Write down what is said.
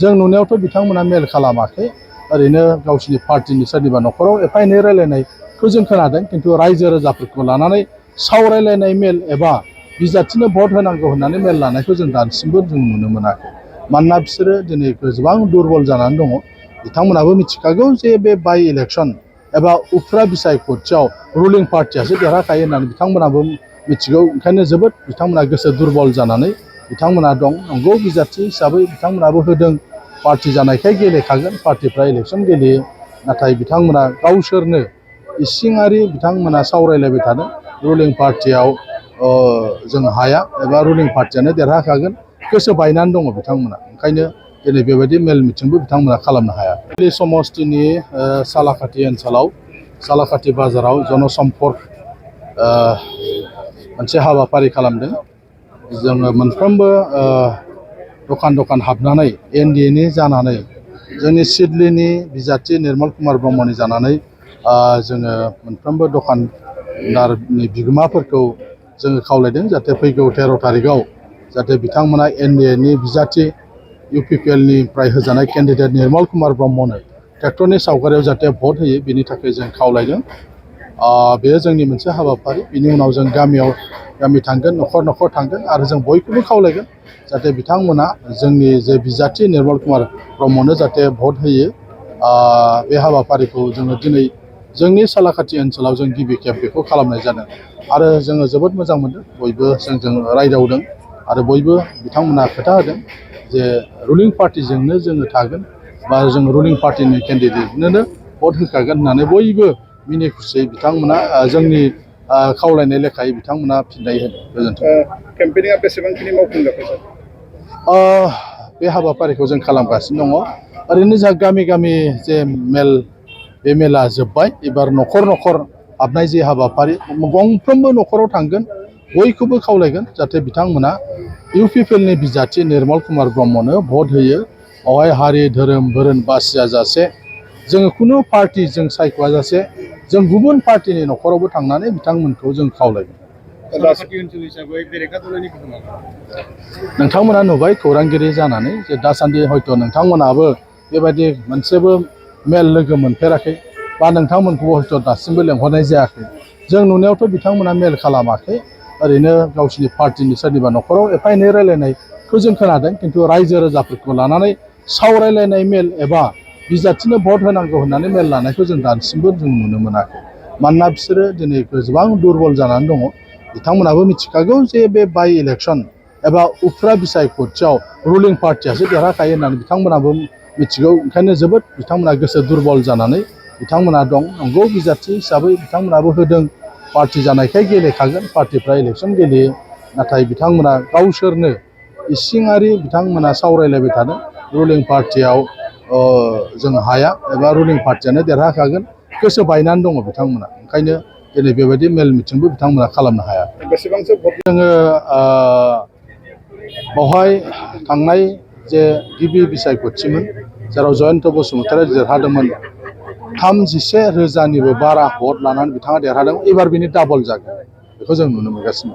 जों नुनायावथ' बिथांमोना मेल खालामाखै ओरैनो गावसिनि पार्टिनि सोरनिबा न'खराव एफा एनै रायलायनायखौ जों खोनादों खिन्थु रायजो राजाफोरखौ लानानै सावरायलायनाय मेल एबा बिजाथिनो भट होनांगौ होननानै मेल लानायखौ जों दासिमबो जों नुनो मोनाखै मानोना बिसोरो दिनै गोबां दुरबल जानानै दङ बिथांमोनाबो मिथिखागौ जे बे बाइ इलेक्सन एबा उफ्रा बिसायख'थियाव रुलिं पार्टियासो देरहाखायो होननानै बिथांमोनाबो मिथिगौ ओंखायनो जोबोद बिथांमोना गोसो दुरबल जानानै बिथांमोना दं नंगौ बिजाथि हिसाबै बिथांमोनाबो होदों पार्टि जानायखाय गेलेखागोन पार्टिफ्रा इलेक्सन गेलेयो नाथाय बिथांमोना गावसोरनो इसिङारि बिथांमोना सावरायलायबाय थादों रुलिं पार्टियाव जों हाया एबा रुलिं पार्टियानो देरहाखागोन गोसो बायनानै दङ बिथांमोना ओंखायनो दिनै बेबायदि मेल मिटिंबो बिथांमोना खालामनो हाया बे समस्तिनि सालाकाटि ओनसोलाव सालाकाटि बाजाराव जनसम्पर्क मोनसे हाबाफारि खालामदों जोङो मोनफ्रोमबो दखान हाबनानै एनडिएनि जानानै जोंनि सिडलिनि बिजाथि निर्मल कुमार ब्रह्मनि जानानै जोङो मोनफ्रोमबो दखानदारनि बिगोमाफोरखौ जोङो खावलायदों जाहाथे फैगौ 13 थारिखआव जाहाथे बिथांमोना एनडिएनि बिजाथि इउपिपिएलनिफ्राय होजानाय केन्डिडेट निर्मल कुमार ब्रह्मनो ट्रेक्टरनि सावगारियाव जाहाथे भट होयो बेनि थाखाय जों खावलायदों बेयो जोंनि मोनसे हाबाफारि बिनि उनाव जों गामि थांगोन न'खर थांगोन आरो जों बयखौबो खावलायगोन जाहाथे बिथांमोना जोंनि जे बिजाथि निर्मल कुमार ब्रह्मनो जाहाथे भट होयो बे हाबाफारिखौ जोङो दिनै जोंनि सालाकाटि ओनसोलाव जों गिबि खेब बेखौ खालामनाय जादों आरो जोङो जोबोद मोजां मोनदों बयबो जोंजों रायदावदों आरो बयबो बिथांमोना खोथा होदों जे रुलिं पार्टिजोंनो जोङो थागोन बा जों रुलिं पार्टिनि केन्डिडेटनोनो भट होखागोन होननानै बयबो मिनि खुसियै बिथांमोना जोंनि खावलायनाय लेखायै बिथांमोना फिननाय होदों गोजोन्थों केम्पेनिंआ बेसेबांखिनि मावफुंजाखो सार बे हाबाफारिखौ जों खालामगासिनो दङ ओरैनो जोंहा गामि जे मेल बे मेला जोब्बाय एबार न'खर हाबनाय जे हाबाफारि गंफ्रोमबो न'खराव थांगोन बयखौबो खावलायगोन जाहाथे बिथांमोना इउपिपिएलनि बिजाथि निर्मल कुमार ब्रह्मनो भट होयो बेवहाय हारि धोरोम बासिया जासे जोङो खुनु पार्टि जों सायख'आ जासे जों गुबुन पार्टिनि न'खरावबो थांनानै बिथांमोनखौ जों खावलायगोन नोंथांमोना नुबाय खौरांगिरि जानानै जे दासान्दि हयथ' नोंथांमोनाबो बेबायदि मोनसेबो मेल लोगो मोनफेराखै बा नोंथांमोनखौबो हयथ' दासिमबो लेंहरनाय जायाखै जों नुनायावथ' बिथांमोना मेल खालामाखै ओरैनो गावसिनि पार्टिनि सोरनिबा न'खराव एफा एनै रायलायनायखौ जों खोनादों खिन्थु रायजो राजाफोरखौ लानानै सावरायलायनाय मेल एबा बिजाथिनो भट होनांगौ होननानै मेल लानायखौ जों दासिमबो जों नुनो मोनाखै मानोना बिसोरो दिनै गोबां दुरबल जानानै दङ बिथांमोनाबो मिथिखागौ जे बे बाइ इलेक्सन एबा उफ्रा बिसायख'थियाव रुलिं पार्टियासो देरहाखायो होननानै बिथांमोनाबो मिथिगौ ओंखायनो जोबोद बिथांमोना गोसो दुरबल जानानै बिथांमोना दं नंगौ बिजाथि हिसाबै बिथांमोनाबो होदों पार्टि जानायखाय गेलेखागोन पार्टिफ्रा इलेक्सन गेलेयो नाथाय बिथांमोना गावसोरनो इसिङारि बिथांमोना सावरायलायबाय थादों रुलिं पार्टियाव जों हाया एबा रुलिं पार्टियानो देरहाखागोन गोसो बायनानै दङ बिथांमोना ओंखायनो दिनै बेबायदि मेल मिटिंबो बिथांमोना खालामनो हाया बेसेबांसो भट जोङो बेवहाय थांनाय जे गिबि बिसायख'थिमोन जेराव जयन्त बसुमतारी देरहादोंमोन 31,000निबो बारा भट लानानै बिथाङा देरहादों एबार बिनि डाबल जागोन बेखौ जों नुनो मोनगासिनो